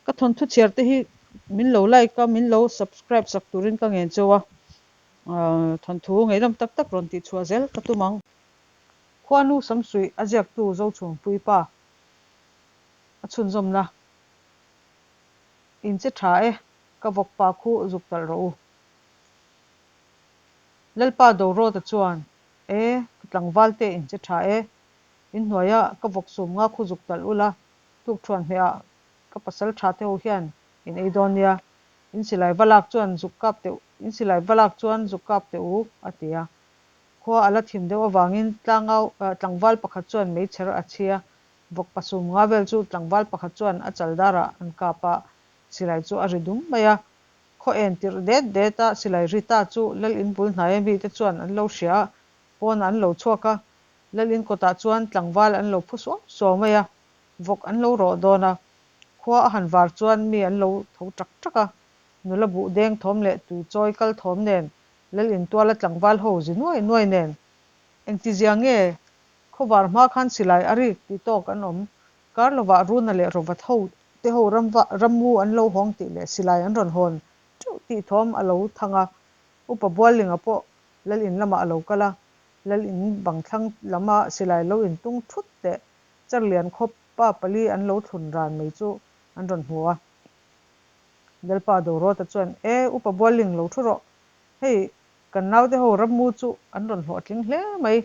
Ka thawnthu chhiar te hi min lo like a, min lo subscribe sak turin ka ngen cheu a, thawnthu ngeihnawm tak tak rawn tih chhuah zel ka tum ang. Khuanu Samsuih a ziaktu Zochhungpui pa a chhunzawmna In che tha e, ka vawkpa khu zuk talh rawh u. Lalpa Dorawta chuan, E, ka tlangval te in che tha e, in hnuaia ka vawk sum nga khu zuk talh ula, tukthuan hmehah ka pasal tha te ho hian in ei dawn nia, in silai va lak chuan zuk kap teh in silai va lak chuan zuk kap teh u, a ti a. Khua a la thim deuh avangin tlangau tlangval pakhat chuan meichher a chhi a, vawk pasum nga vel chu tlangval pakhat chuan a chal darah an kap a, silai chu a ri dum mai a. Khaw en tirh det det a, silai ri ta chu lal in bul hnaia mite chuan an lo hria a, pawnah an lo chhuak a, lal in kawtah chuan tlangval an lo phu suau suau mai a, vawk an lo rawh dawn a, khua a han var chuan mi an lo tho ṭak ṭak a, nula buh deng thawm leh tui chawi kal thawm nen, lal in tuala tlangval ho zi nuai nuai nen. Engtizia nge khawvar hma khan silai a rik tih tawk an awm, kar lovah Runa leh Rawvat ho te ho ramva rammu an lo hawng tih leh silai an rawn hawn teuh tih thawm a lo thang a, Upa Buallinga pawh lal in lamah a lo kal a, lal in bang thlang lama silai lo intung thut leh Charlian khaw pa pali an lo thlun ran mai chu an rawn hmu a. Lalpa Dorawta chuan, E, Upa Bualling lo thu rawh. Hei, kan naute ho rammu chu an rawn hlawhtling hle mai.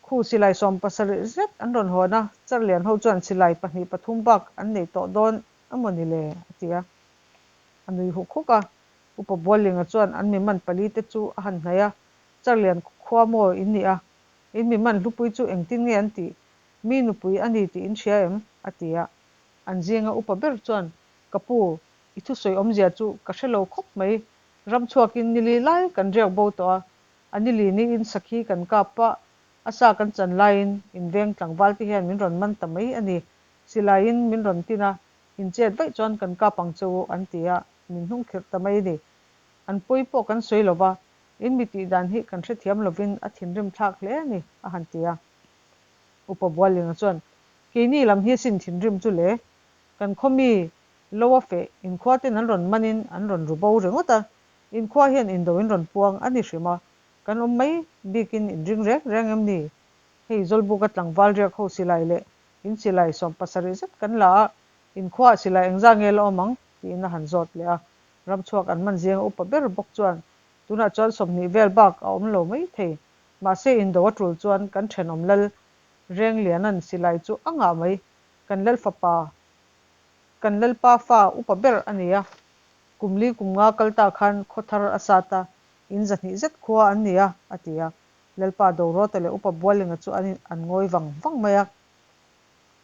Khu silai 70 zet an rawn hawn a, Charlian ho chuan silai pahnih pathum bak an nei tawh dawn emaw ni le? a ti a. A nui huk huk a. Upa Buallinga chuan an mi man pali te chu a han hnaih a, Charlian khua maw in nih a? In mi man hlupui chu engtin nge an tih? Mi nupui a ni tih in hria em? a ti a. An zinga upa ber chuan, Ka pu, i thusawi awmzia chu ka hre lo khawp mai. Ram chhuakin nili lai kan riak bo tawh a, a nili niin sakhi kan kap a, a sa kan chan laiin inveng tlangval te hian min rawn man ta mai a ni. Silaiin min rawn tin a, in chet vaih chuan kan kap ang che u an ti a, min hnung khirh ta mai a ni. An pawi pawh kan sawi lo va, in mi tih dan hi kan hrethiam lovin a thinrim thlak hle a ni, a han ti a. Upa Buallinga chuan, Keini lam hi sin thinrim chu le, kan khaw mi lo a feh, inkhua ten an rawn manin an rawn ru bo ringawt a, inkhua hian indo in rawn puang a ni hrim a, kan awm mai bikin in ring reng reng em ni? Hei Zawlbuka tlangval riak ho silai leh in silai 70 zet kan la a, inkhuaah silai engzah nge la awm ang? tiin a han zawt leh a, ramchhuak an man zinga upa ber bawk chuan, Tunah chuan 20 vel bak a awm lo mai thei, Mahse indo a tul chuan kan thenawm lal Rengliana'n silai chu a ngah mai, kan lal fapa, kan lalpa fa upa ber a ni a, kum li kum nga kal ta khan khaw thar a sat a, in zahnih zet khua an ni a, a ti a. Lalpa Dorawta leh upa Bualinga chu an an ngawi vang vang mai a.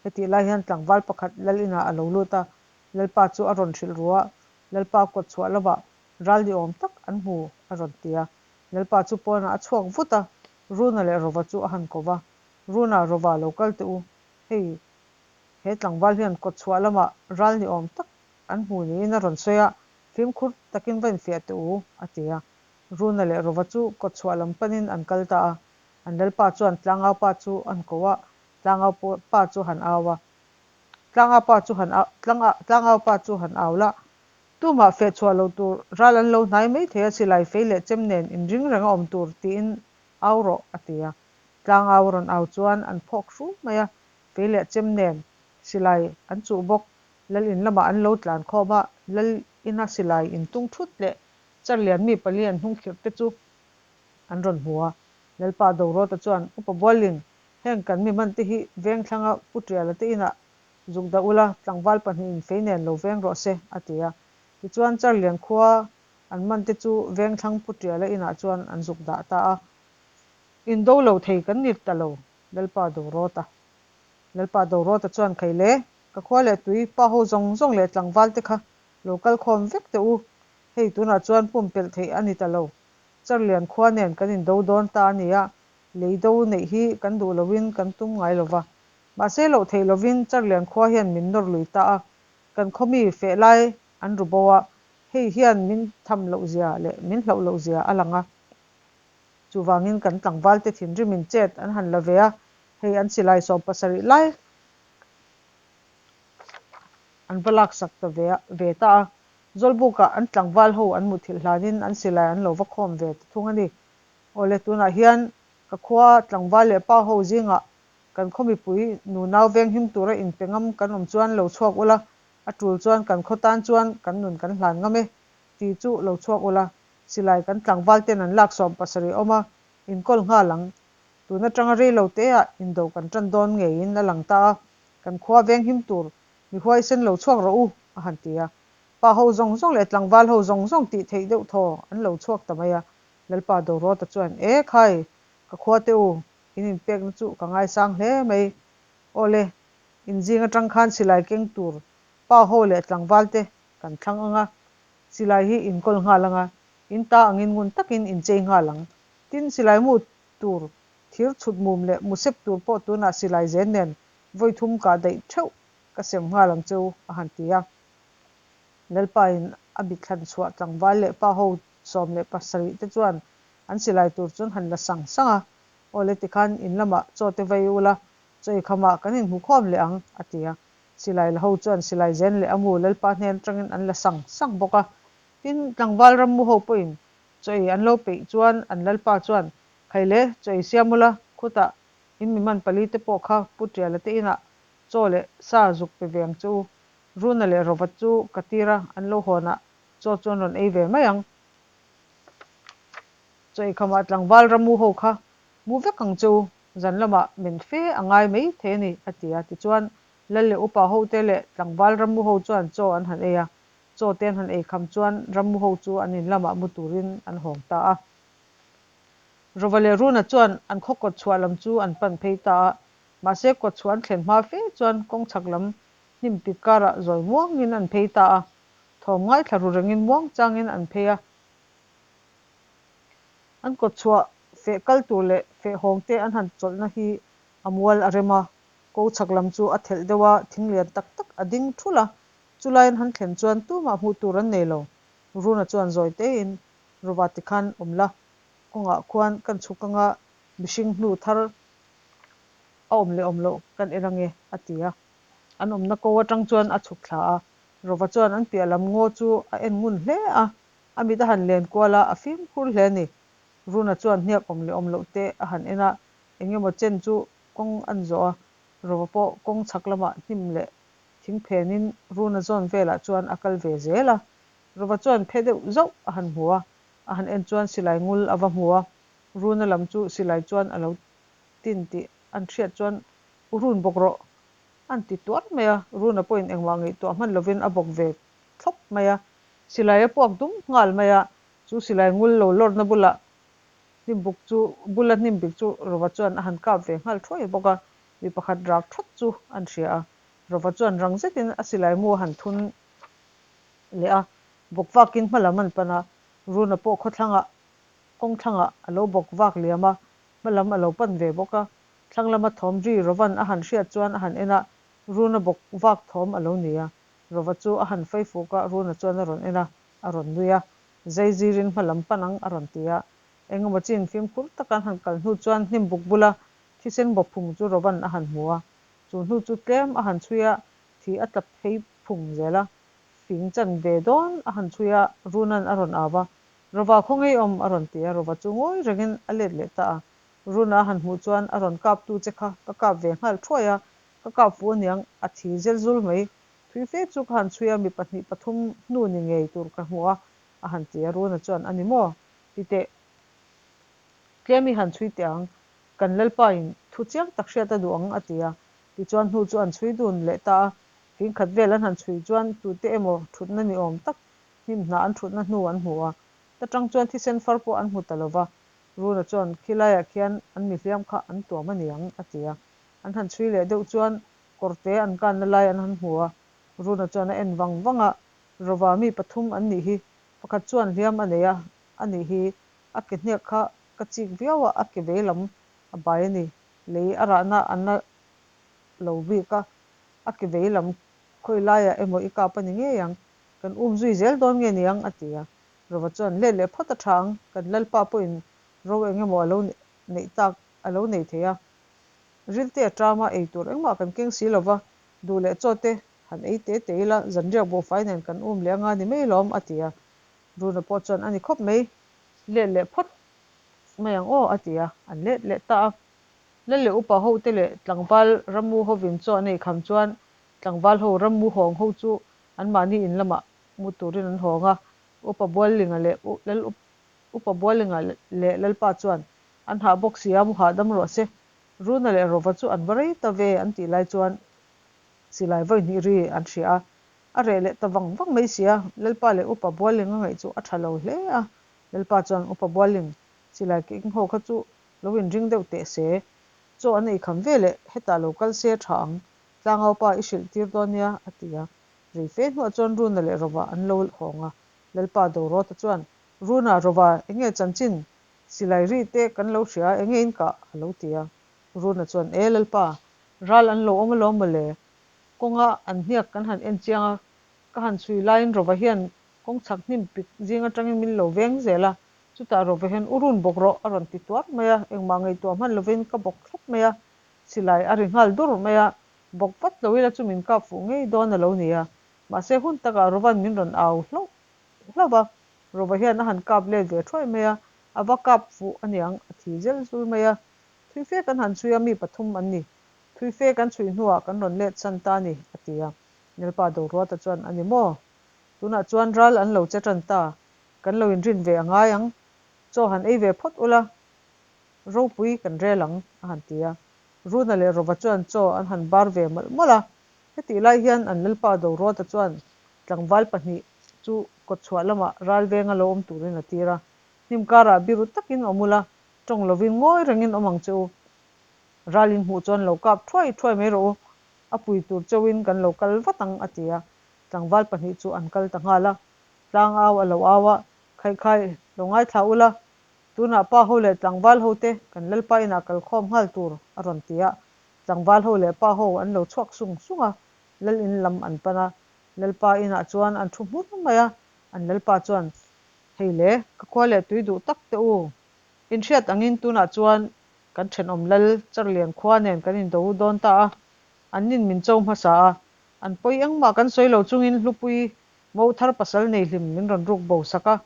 Hetih lai hian tlangval pakhat lal inah a lo lut a, lalpa chu a rawn hrilh ru a, lalpa kawt chhuah lovah ral ni awm tak an hmu, a rawn ti a. Lalpa chu pawnah a chhuak vut a, Runa leh Rova chu a han ko va, Runa, Rova, lo kal teh u. Hei, he tlangval hian kawtchhuah lamah ral ni awm tak an hmu niin a rawn sawi a, fimkhur takin va infiah teh u, a ti a. Runa leh Rova chu kawtchhuah lam panin an kal ta a. An lalpa chuan tlangau pa chu an ko a, tlangau pa chu han au a. Tlangau pa chu han tlangau pa chu han au la, Tumah feh chhuah loh tur, ral an lo hnai mai thei a, silai fei leh chem nen inring reng a awm tur tiin au rawh, a ti a. Tlang au rawn au chuan an phawk hru mai a, fei leh chem nen silai an chuh bawk. Lal in lamah an lo tlan khawm a, lal ina silai intung thut leh charlian mi pali an hnung khirh te chu an rawn hmu a. Lalpa Dorawta chuan, Upa Bualling, heng kan mi hman te hi vengthlanga Pu Tiala te inah Zuk dah ula, tlangval pahnihin fei nen lo veng rawh se, a ti a. Tichuan Charlian khua an man te chu Vengthlang Pu Tiala inah chuan an zuk dah ta a. Indo lo thei kan ni ta lo, Lalpa Dorawta. Lalpa Dorawta chuan Khai le, ka khua leh tui pa ho zawng zawng leh tlangval te kha lo kal khawm vek teh u, hei tunah chuan pumpelh theih a ni ta lo. Charlian khua nen kan indo dawn ta a nia, lei do neih hi kan duh loin kan tum ngai lo va. Mahse loh theih lovin Charlian khua hian min nawr lui ta a, kan khaw mi feh lai an ru bo a, hei hian min tham loh zia leh min hlauh loh zia a lang a. Chuvangin kan tlangval te thinrimin chet an han la ve a, hei an silai 70 lai. an va laksak ta ve ve ta a. Zawlbukah an tlangval ho an muthilh hlanin an silai an lo va khawm ve ta thung a ni. Awle tunah hian ka khua tlangval leh pa ho zingah kan khaw mipui nunau venghim tura inpe ngam kan awm chuan lo chhuak ula, a tul chuan kan khaw tan chuan kan nun kan hlan ngam e tih chu lo chhuak ula, silai kan tlangval ten an lak 70 awm a, inkawl nghal ang. Tun atanga rei lo teah indo kan tan dawn ngeiin a lang ta a, kan khua venghim tur mi huaisen lo chhuak rawh u, a han ti a. Pa ho zawng zawng leh tlangval ho zawng zawng tih theih deuh thaw an lo chhuak ta mai a. Lalpa Dorawta chuan, E khai, ka khua te u, in inpekna chu ka ngaisang hle mai. Awle, in zing atang khan silai keng tur pa ho leh tlangval te kan thlang ang a, silai hi in kawl nghal ang a, in ta angin ngun takin in chei nghal ang. Tin, silai mu tur thir chhut mum leh musep tur pawh tunah silai zen nen vawi thum kah daih theuh ka sem nghal ang cheu, a han ti a. Lalpain a mithlan chhuah tlangval leh pa ho 17 te chuan an silai tur chu an han la sang sang a, Awle tikhan in lamah chaw te vai ula, chaw eikhamah kan inhmu khawm leh ang, a ti a. Silai la ho chuan silai zen leh a mu Lalpa hnen atangin an la sang sang bawk a. Tin, tlangval rammu ho pawhin chaw ei an lo peih chuan an Lalpa chuan, Khaile, chaw ei siam ula, khutah in mi man pali te pawh kha Pu Tiala te inah chaw leh sa zuk pe ve ang che u. Runa leh Rova chu ka tir a, an lo hawnah chaw chu an rawn ei ve mai ang. Chaw eikhamah tlangval ramu ho kha mu vek ang che u, zan lamah men fe a ngai mai thei a ni, a ti a. Tichuan, Lal leh upa hote leh tlangval ramu ho chuan chaw an han ei a. Chaw te an han eikham chuan ramu ho chu an in lamah mu turin an hawng ta a. Rova leh Runa chuan an khaw kawt chhuah lam chu an pan phei ta a. Mahse, kawt chhuah an thlen hma fe chuan kawng chhak lam hnim pik karah zawi muangin an phei ta a. Thawm ngaithla ru rengin muang changin an phei a. An kawt chhuah feh kal tur leh feh hawng te an han chawlhna hi a mual a rem a. Ko chhak lam chu a thelh deuh a, thing lian tak tak a ding thul a. Chulai an han thlen chuan tumah hmuh tur an nei lo. Runa chuan zawi tein, Rova tikhan awm la, kawngah khuan kan chhuk anga mihring hnu thar a awm leh awm loh kan en ange, a ti a. An awmna ko atang chuan a chhuk thla a. Rova chuan an piah lam ngaw chu a en ngun hle a, a mit a han len kual a, a fimkhur hle a ni. Runa chuan hniak awm leh awm loh te a han en a, eng emaw chen chu kawng an zawh a, Rova pawh kawng chhak lamah hnim leh thing phenin Runa zawn velah chuan a kal ve zel a. Rova chuan phe deuh zauh a han hmu a, a han en chuan silai ngul a va hmu a, Runa lam chu silai chuan a lo tin tih an hriat chuan U Run bawk rawh an ti tuar mai a, Runa pawhin engmah ngaihtuah hman lovin a bawk ve thlawp mai a, silai a puak dum nghal mai a, chu silai ngul lo lawrna bulah hnimbuk chu bula hnimbik chu Rova chuan a han kap ve nghal thuai bawk a, mi pakhat rak thawt chu an hria a, Rova chuan rang zetin a silai mu a han thun leh a, bawk vakin hma lam an pan a, Runa pawh khawthlangah kawng thlangah a lo bawk vak liam a, hma lam a lo pan ve bawk a, thlang lama thawm ri Rovan a han hriat chuan a han en a, Runa bawk vak thawm a lo ni a, Rova chu a han fai fuk a, Runa chuan a rawn en a, a rawn nui a, Zai zirin hma lam pan ang a rawn ti a, engemaw chin fimkhur taka an han kal hnu chuan hnim buk bula thisen bawk phung chu Rovan a han hmu a, chu hnu chu tlem a han chhui a, thi a tla phei phung zel a, fing chan ve dawn a han chhui a, Runa'n a rawn au a, Rova khaw ngei awm a rawn ti a, Rova chu ngawi rengin a let leh ta a, Runa a han hmuh chuan a rawn kap tu che kha ka kap ve nghal thuai a, ka kap fu aniang a thi zel zul mai. Thui fe chu ka han chhui a, mi pahnih pathum hnu ni ngei tur ka hmu a, a han ti a, Runa chuan a ni maw? Ti teh, tlem i han chhui teh ang, kan Lalpa in thu chiang tak hriat a duh ang a ti a, tichuan hnu chu an chhui dun leh ta a, fing khat vel an han chhui chuan tute emaw thutna ni awm tak hnim hnah an thutna hnu an hmu a, ta tang chuan thisen far pawh an hmu ta lo va, Runa chuan khilaiah khian an mihliam kha an tuam a ni ang a ti a, an han chhui leh deuh chuan kawrte an kanna lai an han hmu a, Runa chuan a en vang vang a, Rova mi pathum an nih hi, pakhat chuan hliam a nei a, a nih hi, a ke hniak kha ka chik viau a, a ke vei lam a bai a ni, lei a rahna a na lo bik a, a ke vei lam khawi laiah emaw i kap a ni ngei ang, kan um zui zel dawn nge ni ang a ti a, Rova chuan let leh phawt a tha ang, kan Lalpa pawhin ro eng emaw a lo neih tak a lo nei thei a. Rilte a ṭam a, ei tur engmah kan keng si lo va, duh leh chaw te Han ei te te ila, zanriak buhfai nen kan um leh anga ni mai lawm, a ti a. Runa pawh chuan, A ni khawp mai, let leh phawt mai ang aw, a ti a, an let leh ta a. Lal leh upa ho te leh tlangval rammu hovin chaw an ei kham chuan tlangval ho rammu hawng ho chu anmahni in lamah mu turin an hawng a. Upa Buallinga leh Lal Upa Buallinga leh Lalpa chuan an hah bawk si a, mu hahdam rawh se. Runa leh Rova chu an va rei ta ve an tih lai chuan silai vawi hnih ri an hria a, a reh leh ta vang vang mai si a. Lalpa leh Upa Buallinga ngaih chu a tha lo hle a. Lalpa chuan Upa Bualling silai keng ho kha chu lo inring deuh teh se, chaw an ei kham ve leh hetah lo kal se tha ang, tlangaupa i hrilh tir dawn nia, a ti a. Rei fe hnuah chuan Runa leh Rova an lo hawng a, Lalpa Dorawta chuan, Runa, Rova, enge chanchin? Silai ri te kan lo hria a, enge in kah? a lo ti a. Runa chuan, E Lalpa, ral an lo awm alawm mawle, kawnga an hniak kan han en chiang a, ka han chhui laiin Rova hian kawng chhak hnim pik zing atangin min lo veng zel a, Chutah Rova hian u run bawk rawh a rawn ti tuar mai a, engmah ngaihtuah hman lovin ka bawk thlawp mai a, silai a ri nghal dur mai a, bawk vat lo ila chu min kap fuh ngei dawn a lo ni a, mahse hun takah Rova'n min rawn au hlauh hlauh a, Rova hian a han kap let ve thuai mai a, a va kap fuh aniang a thi zel zul mai a, thui fe kan han chhui a mi pathum an ni, thui fe kan chhui hnuah kan rawn let san ta a ni a ti a, Nelpa Doruata chuan a ni maw? Tunah chuan ral an lo che tan ta, Kan lo inrin ve a ngai ang, chaw han ei ve phawt ula, ropui kan rel ang, a han ti a. Runa leh Rova chuan chaw an han bar ve mawlh mawlh a. Hetih lai hian an lalpa Doruata chuan tlangval pahnih chu kawtchhuah lamah ral venga lo awm turin a tir a. Hnim karah biru takin awm ula, tawng lovin ngawi rengin awm ang che u. Ral in hmuh chuan lo kap thuai thuai mai rawh u, a pui tur cheuhin kan lo kal vat ang, a ti a. Tlangval pahnih chu an kal ta nghal a. Tlang au a lo au a, Khaikhai, lo ngaithla ula, tunah pa ho leh tlangval ho te kan Lalpa inah kal khawm nghal tur a rawn ti a. Tlangval ho leh pa ho an lo chhuak sung sung a, Lal in lam an pan a. Lalpa inah chuan an thu hmur mai a, an Lalpa chuan, Hei le, ka khua leh tui duh tak te u, in hriat angin tunah chuan kan thenawm Lal Charlian khua nen kan indo dawn ta a, an nin min cho hmasa a, an pawi engmah kan sawi lo chungin Hlupui Mo thar pasal nei hlim min rawn ruk bo sak a,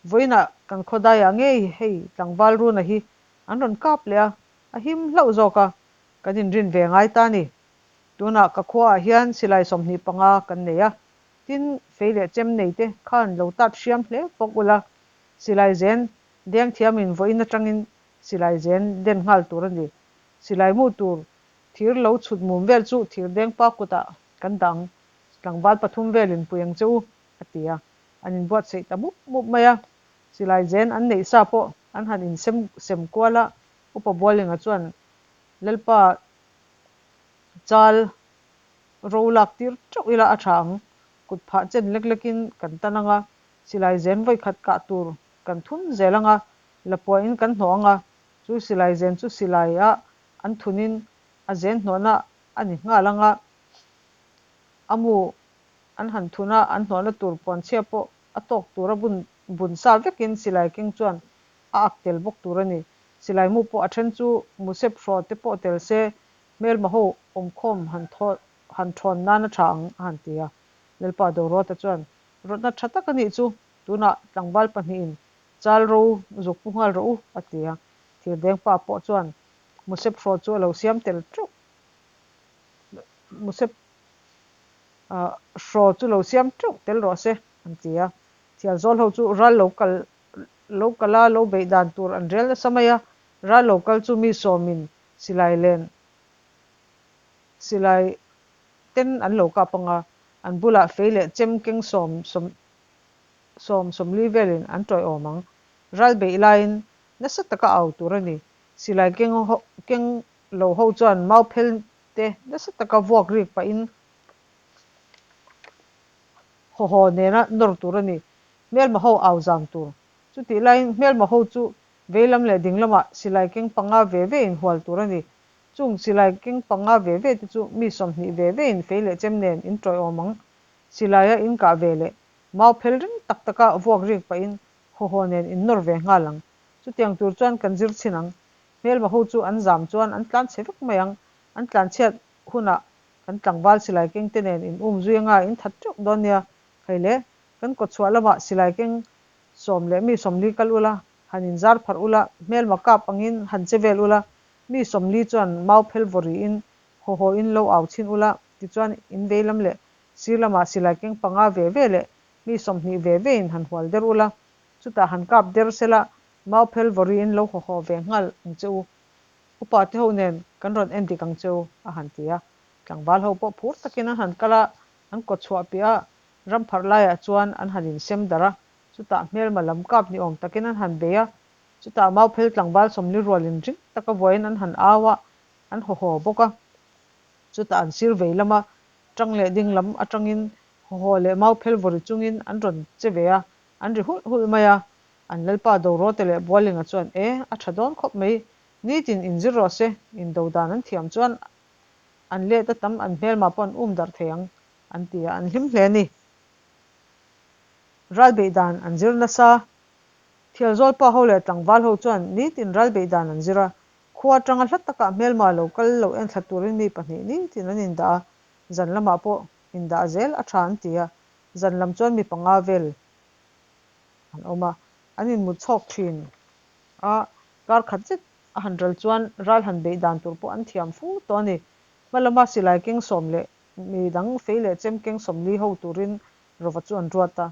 vawiinah kan khawdaiah ngei hei tlangval Runa hi an rawn kap leh a, a him hlauh zawk a, kan inrin ve ngai ta ni. Tunah ka khuaah hian silai 25 kan nei a, tin fei leh chem nei te khan lo tat hriam hle bawk ula, silai zen deng thiamin vawiin atangin silai zen den nghal tur a ni. Silai mu tur thir lo chhut mum vel chu thir deng pa kutah kan dah ang. Tlangval pathum velin pui ang che u, a ti a. An inbuatsaih ta mup mup mai a. Silai zen an neih sa pawh an han insem sem kual a, Upa Bualinga chuan Lalpa chal ro lak tir teuh ila a tha ang, kut phah chen lek lekin kan tan ang a, silai zen vawikhat kah tur kan thun zel ang a, lapuahin kan hnawh ang a, chu silai zen chu silai-a an thunin a zen hnawhna a ni nghal ang a. A mu an han thun a, an hnawhna tur puanchhia pawh a tawk tura bun bun sa vekin silai keng chuan a ak tel bawk tur a ni. Silai mu pawh a then chu musep hraw te pawh tel se hmelma ho awmkhawm han thaw han thawn nan a tha ang a han ti a. Lalpa Doruata chuan rawtna tha tak a nih chu, tunah tlangval pahnihin chal ro zuk pu nghal rawh u a ti a. Thirdengpa pawh chuan musep hraw chu a lo siam tel teuh. Musep hraw chu lo siam teuh tel rawh se an ti a. Thialzawl ho chu ral lo kal lo kal a lo beih dan tur an rel nasa mai a, ral lo kal chu mi sawmin silai len silai ten an lo kap ang a, an bulah fei leh chem keng sawm sawm sawm sawmli velin an tawiawm ang. Ral beih laiin nasa taka au tur a ni. Silai keng keng lo ho chuan mau phel te nasa taka vuak rik pahin haw haw nena nawr tur a ni. Hmelma ho au zam tur. Chutih laiin hmelma ho chu veilam leh ding lamah silai keng panga ve ve in hual tur a ni. Chung silai keng panga ve ve te chu mi 20 ve ve in fei leh chem nen in tawiawm ang. Silaia in kah ve leh mau phel ring tak taka vuak rik pahin haw haw nen in nawr ve nghal ang. Chutiang tur chuan kan zir chhin ang. Hmelma ho chu an zam chuan an tlan chhe vek mai ang. An tlan chhiat hunah Kan tlangval silai keng te nen in um zui anga in that teuh dawn nia. Hei le, kan kawtchhuah lamah silai keng sawm leh mi 40 kal ula, han inzar pharh ula, hmelma kap angin han che vel ula, mi 40 chuan mau phel vaw riin haw haw in lo au chhin ula, tichuan in vei lam leh sir lamah silai keng panga ve ve leh mi 20 ve ve in han hual der ula, chutah han kap der sela mau phel vaw riin lo haw haw ve nghal ang che u. Upa te ho nen kan rawn en dik ang che u, a han ti a. Tlangval ho pawh phur takin an han kal a, an kaw chhuah piah a, ram pharh laiah chuan an han insem darh a, chutah hmelma lam kap ni awm takin an han bei a, chutah Mauphel tlangval 40 rualin ring taka vuain an han au a, an haw haw bawk a. Chutah an sir vei lama tang leh ding lam atangin haw haw leh Mauphel vawri chungin an rawn che ve a, an ri hulh hulh mai a. An lalpa Dorawte leh Bualinga chuan, E, a tha dawn khawp mai, nitin inzir rawh se, indo dan an thiam chuan an let a tam an hmelma pawh an um darh thei ang, an ti a, an hlim hle a ni. Ral beih dan an zir nasa. Thialzawl pa ho leh tlangval ho chuan nitin ral beih dan an zir a, khua atanga hla takah hmelma lo kal lo enthla turin mi pahnih nitin an indah a, zan lamah pawh indah zel a tha an ti a, zan lam chuan mi panga vel an awm a, an inmut chhawk thin a, kar khat zet a han ral chuan ral han beih dan tur pawh an thiam fu tawh a ni. Hma lama silai keng sawm leh mi dang fei leh chem keng 40 ho turin Rova chu an ruat a.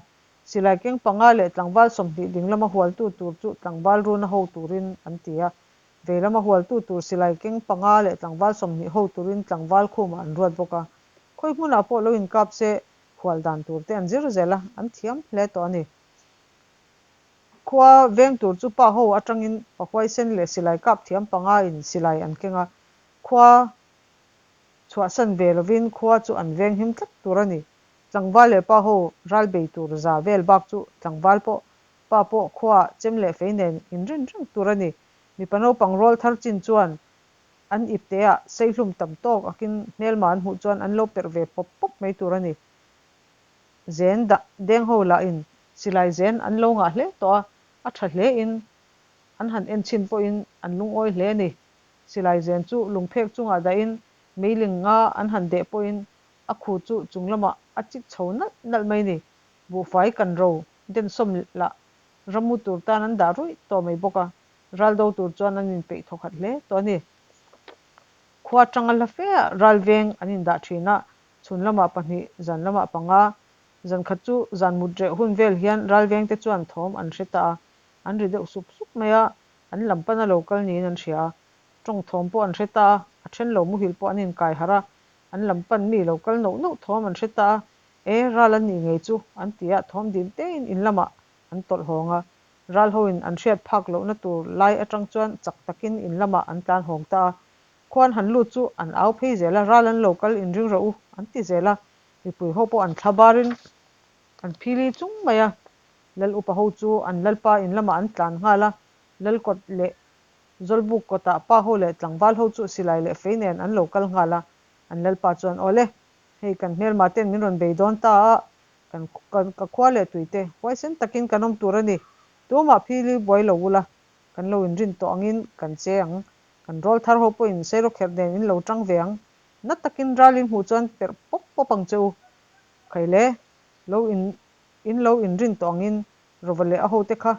Silai keng panga leh tlangval 20 ding lama hualtu tur chu tlangval runa ho turin an ti a. Vei lama hualtu tur silai keng panga leh tlangval 20 ho turin tlangval khumah an ruat bawk a. Khawi hmunah pawh lo inkap se hual dan tur te an zir zel a, an thiam hle tawh a ni. Khua veng tur chu pa ho atangin pa huaisen leh silai kap thiam panga in silai an keng a, khua chhuahsan ve lovin khua chu an veng him tlat tur a ni. Tlangval leh pa ho ral bei tur za vel bak chu tlangval pawh pa pawh khuaah chem leh fei nen inrin reng tur a ni. Mipa naupang rual thar chin chuan an ipteah seihlum tam tawk akin hmelma an hmuh chuan an lo perh ve pawp pawp mai tur a ni. Zen dah deng ho lahin silai zen an lo ngah hle tawh a, a tha hle in an han en chhin pawhin an lungawi hle a ni. Silai zen chu lungphek chungah dahin meiling nga an han deh pawhin a khu chu chung lamah a chik chho nalh nalh mai ni. Buhfai kan ro densawm lah rammu tur tan an dah ruih tawh mai bawk a, ral do tur chuan an inpeih thawkhat hle tawh a ni. Khua tanga hla fe ah ral veng an indah thin a, Chhun lamah pahnih, zan lamah panga. Zan khat chu zan mut reh hun vel hian ralvengte chuan thawm an hre ta a, an ri deuh sup sup mai a, an lam pana lo kal niin an hria a. Tawng thawm pawh an hre ta a, a then lo muhil pawh an inkai harh a, an lam pan mi lo kal nauh nauh thawm an hre ta a, E, ral an nih ngei chu, an ti a, thawm dim tein in lamah an tawlh hawng a. Ral hoin an hriat phak lohna tur lai atang chuan chak takin in lamah an tlan hawng ta a, Khuan han lut chu an au phei zel a, ral an lo kal inring rawh u an ti zel a, mipui ho pawh an thla barin an phili chung mai a. Lal upa ho chu an lalpa in lamah an tlan nghal a, lal kawt leh Zawlbuk kawtah pa ho leh tlangval ho chu silai leh fei nen an lo kal nghal a, an lalpa chuan Awle, hei kan hmelma ten min rawn bei dawn ta a, kan ka khua leh tuite huaisen takin kan awm tur a ni, tumah phili buai lo ula, kan lo inrin tawh angin kan che ang Kan rawl thar ho pawhin seirawkherh nen in lo tang ve ang. Na takin ral in hmuh chuan perh pawp pawp ang che u. Khaile, lo in in lo inrin tawh angin Rova leh a hote kha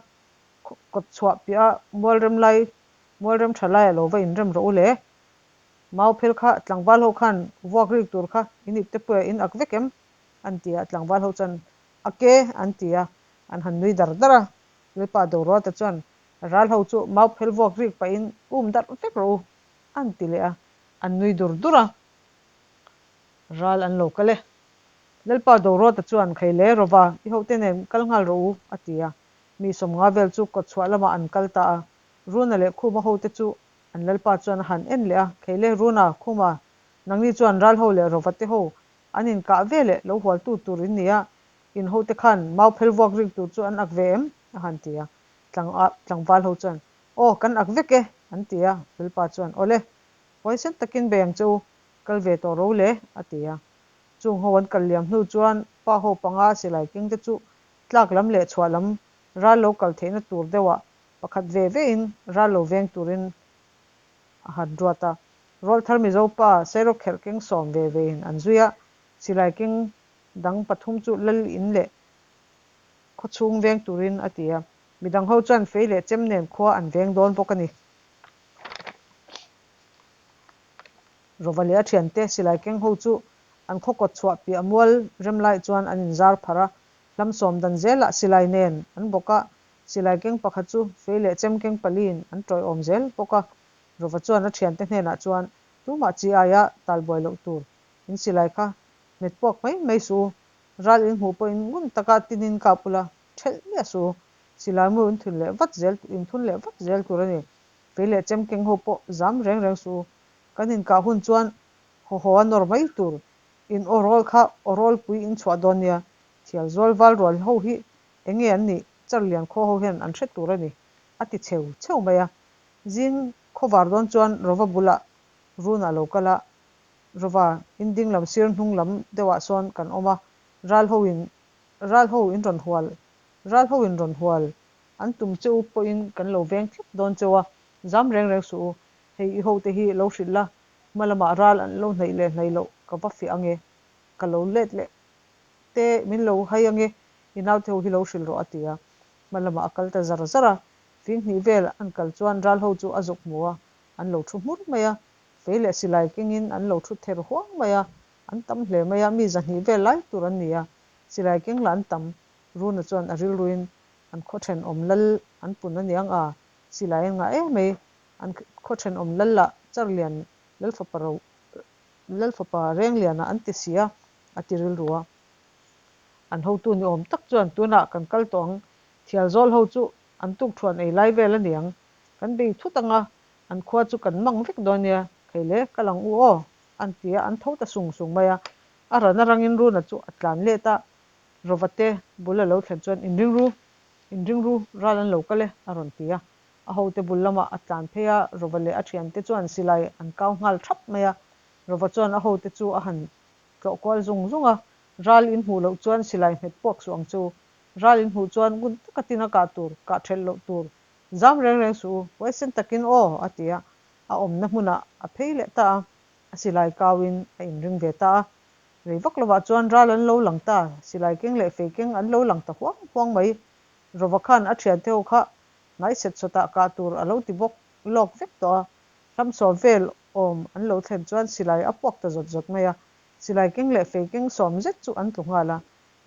kawt chhuah piah a mualrem lai mualrem tha lai a lo va inrem rawh u le. Mau phel kha tlangval ho khan vuak rik tur kha in ip te puia in ak vek em? an ti a, tlangval ho chuan a ke an ti a, an han nui dar dar a. Lalpa Doruata chuan Ral ho chu mau phel vuak rik pahin um darh vek rawh u, an ti leh a, an nui dur dur a. Ral an lo kal e. Lalpa Doruata chuan Khei le Rova, i hote nen kal nghal rawh u, a ti a. Mi 50 vel chu kawtchhuah lamah an kal ta a. Runa leh Khuma hote chu an Lalpa chuan a han en leh a, Khei le Runa, Khuma, nangni chuan ral ho leh Rova te ho an inkah ve leh lo hualtu tur in ni a, in hote khan mau phel vuak rik tur chu an ak ve em? a han ti a. Tlangval ho chuan, Aw, kan ak vek e, an ti a. Lalpa chuan, Awle, huaisen takin bei ang che u, kal ve tawh ro le, a ti a. Chung ho an kal liam hnu chuan pa ho panga silai keng te chu tlak lam leh chhuah lam ral lo kal theihna tur deuhah pakhat ve vein ral lo veng turin a han ruat a. Rawlthar Mizo pa Sairawkherh keng sawm ve vein an zui a, silai keng dang pathum chu lal in leh khawchhung veng turin a ti a. Midang ho chuan fei leh chem nen khua an veng dawn bawk a ni. Rova leh a thiante silai keng ho chu an khaw kawt chhuah piah mual rem lai chuan an inzar pharh a, hlam sawm dan zelah silai nen an bawk a, silai keng pakhat chu fei leh chem keng paliin an tawiawm zel bawk a. Rova chuan a thiante hnenah chuan, Tumah chi aia talbuai loh tur in silai kha hmet puak mai mai suh u, ral in hmuh pawhin ngun taka tinin kap ula thelh miah suh u, silai mu in thun leh vat zel in thun leh vat zel tur a ni. Fei leh chem keng ho pawh zam reng reng suh u, kan inkah hun chuan haw haw a nawr mai tur, in aw rawl kha aw rawl pui in chhuah dawn nia, thial zual val rual ho hi eng nge an nih Charlian khaw ho hian an hre tur a ni, a ti cheu cheu mai a. Zing khawvar dawn chuan Rova bulah Runa lo kal a, Rova, in ding lam sir hnung lam deuhah sawn kan awm a, ral ho in ral ho in rawn hual ral ho in rawn hual an tum che u pawhin kan lo veng thlap dawn cheu a, zam reng reng suh u, hei i hote hi lo hrilh la, hma lamah ral an lo hnaih leh hnaih loh ka va fiah ange, ka lo let leh te min lo hai ange, i naute ho hi lo hrilh rawh a ti a, hma lamah a kal ta zar zar a, fing hnih vel an kal chuan ral ho chu a zuk hmu a, an lo thu hmur mai a, fei leh silai kengin an lo thu ther huang mai a, an tam hle mai a, mi zahnih vel lai tur an ni a, silai keng lah an tam, Runa chuan a rilruin an khaw thenawm lal an pun a niang a, silai an ngah em mai, an khaw thenawm lal lah Charlian Lalfapa ro Lalfapa Rengliana an ti si a, a ti rilru a. An hotu ni awm tak chuan tunah kan kal tawh ang, Thialzawl ho chu an tukthuan ei lai vel a niang, kan bei thut ang a, an khua chu kan mang vek dawn nia, khei le kal ang u aw, an ti a, an tho ta sung sung mai a. A ran arangin Runa chu a tlan let a, Rova te bul a lo thlen chuan inring ru, inring ru, ral an lo kal e, a rawn ti a. A hote bul lamah a tlan phei a, Rova leh a thiante chuan silai an kau nghal thap mai a. Rova chuan a hote chu a han tlawh kual zung zung a, Ral in hmuh loh chuan silai hmet puak suh ang chu, ral in hmuh chuan ngun taka tin a kah tur, kah thelh loh tur, zam reng reng suh u, huaisen takin aw, a ti a. A awmna hmunah a phei leh ta a, a silai kauin a inring ve ta a. Rei vak lovah chuan ral an lo lang ta, silai keng leh fei keng an lo lang ta huang huang mai. Rova khan a thiante ho kha hnai set sawtah kah tur a lo ti bawk lawk vek tawh a, hlamsawm vel awm an lo thlen chuan silai a puak ta zawt zawt mai a, silai keng leh fei keng sawm zet chu an tlu nghal a,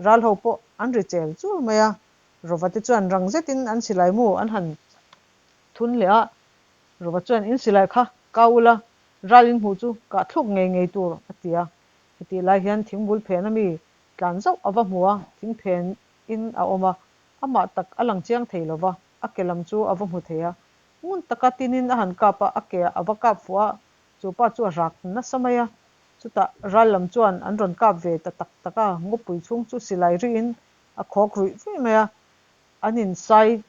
ral ho pawh an ri chel chul mai a, Rova te chuan rang zetin an silai mu an han thun leh a, Rova chuan in silai kha kau ula, ral in hmuh chu kah thluk ngei ngei tur a ti a. Hetih lai hian thingbul phen ami tlan zauh a va hmu a, thing phen in a awm a, amah tak a lang chiang thei lo va, a ke lam chu a va hmu thei a. Ngun taka tinin a han kap a, a ke ah a va kap fuh a, chu pa chu a rak nasa mai a. Chutah ral lam chuan an rawn kap ve ta tak tak a, ngawpui chhung chu silai rihin a khawk ruih ruih mai a, an insai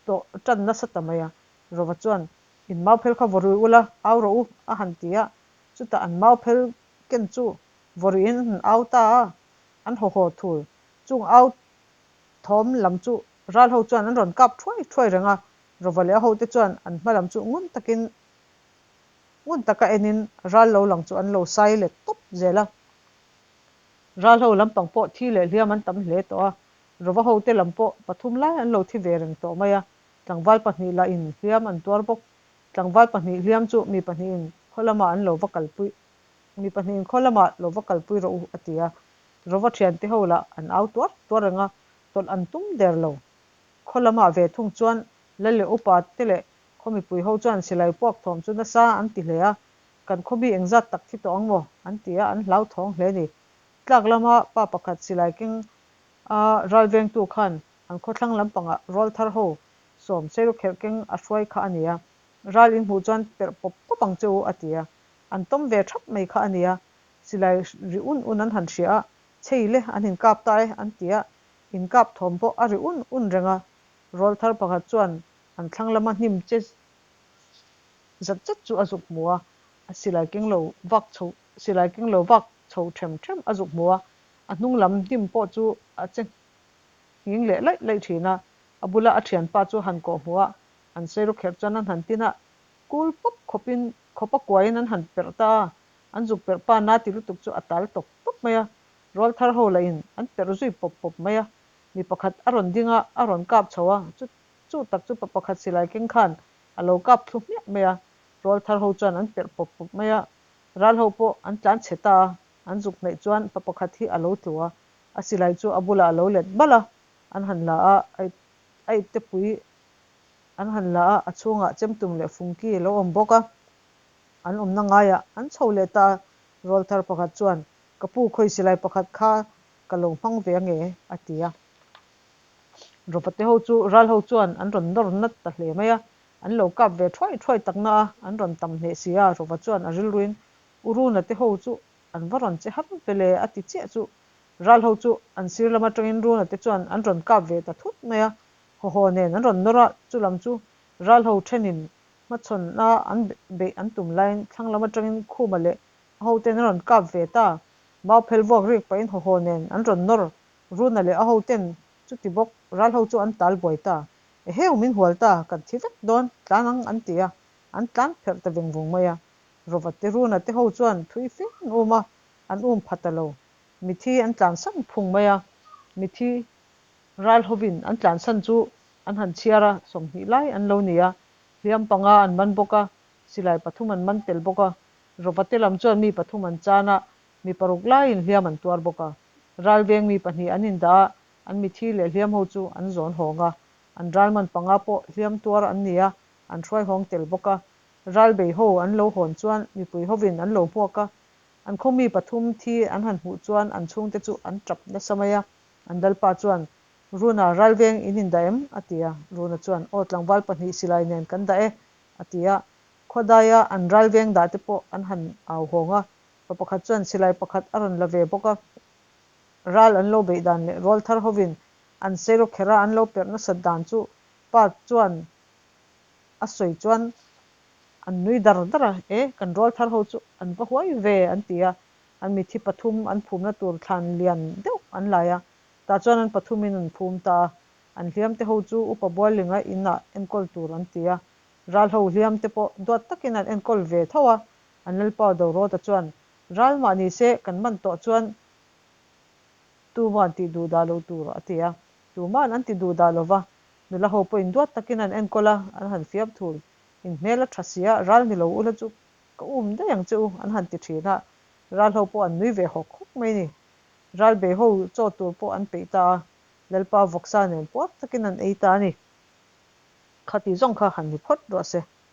tawh tan nasa ta mai a. Rova chuan, In mau phel kha vaw rui ula, au rawh u, a han ti a. Chutah an mau phel ken chu vaw ruiin an au ta a, an haw haw thul. Chung au thawm lam chu ral ho chuan an rawn kap thuai thuai reng a, Rova leh a hote chuan an hma lam chu ngun takin ngun taka enin ral lo lang chu an lo sai let tawp zel a. Ral ho lampang pawh thi leh hliam an tam hle tawh a, Rova hote lam pawh pathum lai an lo thi ve reng tawh mai a. Tlangval pahnih lah in hliam an tuar bawk. Tlangval pahnih hliam chu mi pahnihin khaw lamah an lo va kalpui, mi pahnihin khaw lamah lo va kalpui rawh u, a ti a. Rova thiante ho lah an au tuar tuar reng a, tawlh an tum der lo. Khaw lamah ve thung chuan Lal leh upa te leh khaw mipui ho chuan silai puak thawm chu nasa an ti hle a, kan khaw mi engzat tak thi tawh ang maw? an ti a, an hlauthawng hle ni. Tlak lama pa pakhat silai keng a ralvengtu khan An khawthlang lampangah rawlthar ho sawm seiru kherh keng a hruai kha a nia. Ral in hmuh chuan perh pawp pawp ang che u a ti a. An tawm ve thap mai kha a nia. Silai ri un un an han hria a, chei le an inkap ta e an ti a. Inkap thawm pawh a ri un un reng a. Rawlthar pakhat chuan an thlang lama hnim che zat zat chu a zuk hmu a, a silai keng lo vak chho silai keng lo vak chho them them a zuk hmu a. A hnung lam hnim pawh chu a che nghing leh laih laih thin a, a bula a thianpa chu han kawh hmuh a, an seiru kherh chuan an han tin a, kul pawp khawpin khawp a kuaiin an han perh ta a, an zuk perh pa na ti lutuk chu a tal tawp tawp mai a, rawlthar ho lahin an perh zui pawp pawp mai a. Mi pakhat a rawn ding a, a rawn kap chho a, chu chu tak chu pa pakhat silai keng khan a lo kap thlu hmiah mai a, rawlthar ho chuan an perh pawp pawp mai a, ral ho pawh an tlan chhe ta a, an zuk hnaih chuan pa pakhat hi a lo tlu a, a silai chu a bulah a lo let balh a, an han la a, a iptepui an han la a, a chhungah chemtum leh fungki a lo awm bawk a, an awmna ngaiah an chho leh ta a, rawlthar pakhat chuan ka pu khawi silai pakhat kha ka lo hmang ve ange a ti a. Rawpate ho chu ral ho chuan an rawn nawr nat ta hle mai a, an lo kap ve thuai thuai tak na a, an rawn tam hneh si a, Rawpa chuan a rilruin U Runa te ho chu an va rawn che har ve le a ti chiah chu ral ho chu an sir lam atangin Runa te chuan an rawn kap ve ta thut mai a, haw haw nen an rawn nawr a, chu lam chu ral ho thenin hmachhawn a an beih an tum laiin thlang lam atangin Khuma leh a hoten an rawn kap ve ta, mau phel vuak rik pahin haw haw nen an rawn nawr Runa leh a hoten chuti bawk ral ho chu an tal buai ta. Eheu min hual ta, kan thi vek dawn, tlan ang an ti a, an tlan pherh ta veng vung mai a. Rova te Runa te ho chuan thui fe an um a, an um pha ta lo. Mithi an tlansan phung mai a, mithi ral hovin an tlansan chu an han chhiar a, 20 lai an lo ni a, hliam panga an man bawk a, silai pathum an man tel bawk a. Rova te lam chuan mi pathum an chan a, Mi paruk laiin hliam an tuar bawk a. Ralveng mi pahnih an indah a, an mithi leh hliam ho chu an zawn hawng a. An ralman panga pawh hliam tuar an ni a, an hruai hawng tel bawk a. Ralbei ho an lo hawn chuan mipui hovin an lo hmuak a. An khaw mi pathum thi an han hmuh chuan an chhungte chu an tap nasa mai a. An lalpa chuan, Runa, ralveng in indah em? a ti a. Runa chuan, Aw tlangval pahnih silai nen kan dah e, a ti a. Khuadaia an ralveng dah te pawh an han au hawng a. Pa pakhat chuan silai pakhat a rawn la ve bawk a, ral an lo beih dan leh rual thar hovin an seirawk kher a an lo perh nasat dan chu pa chuan a sawi chuan an nui dar dar a, E, kan rual thar ho chu an va huai ve an ti a, an mithi pathum an phumna tur thlan lian deuh an lai a, tah chuan an pathumin an phum ta a, an hliam te ho chu upa Buallinga inah enkawl tur an ti a, ral ho hliam te pawh duat takin an enkawl ve tho a, An lalpa Dorawta chuan, Ral mah ni se, kan man tawh chuan tuma'n tih duh dah loh tur, a ti a. Tuma'n an ti duh dah lo va, nula ho pawhin duat takin an enkawl a, an han fiam thul. In hmel a tha si a, ral ni lo ula chu ka um daih ang che u, an han ti thin a. Ral ho pawh an nui ve hawk hawk mai ni. Ral bei ho chaw tur pawh an peih ta a, lalpa vawksa nen puar takin an ei ta a ni. Khati zawng kha han ni phawt rawh se.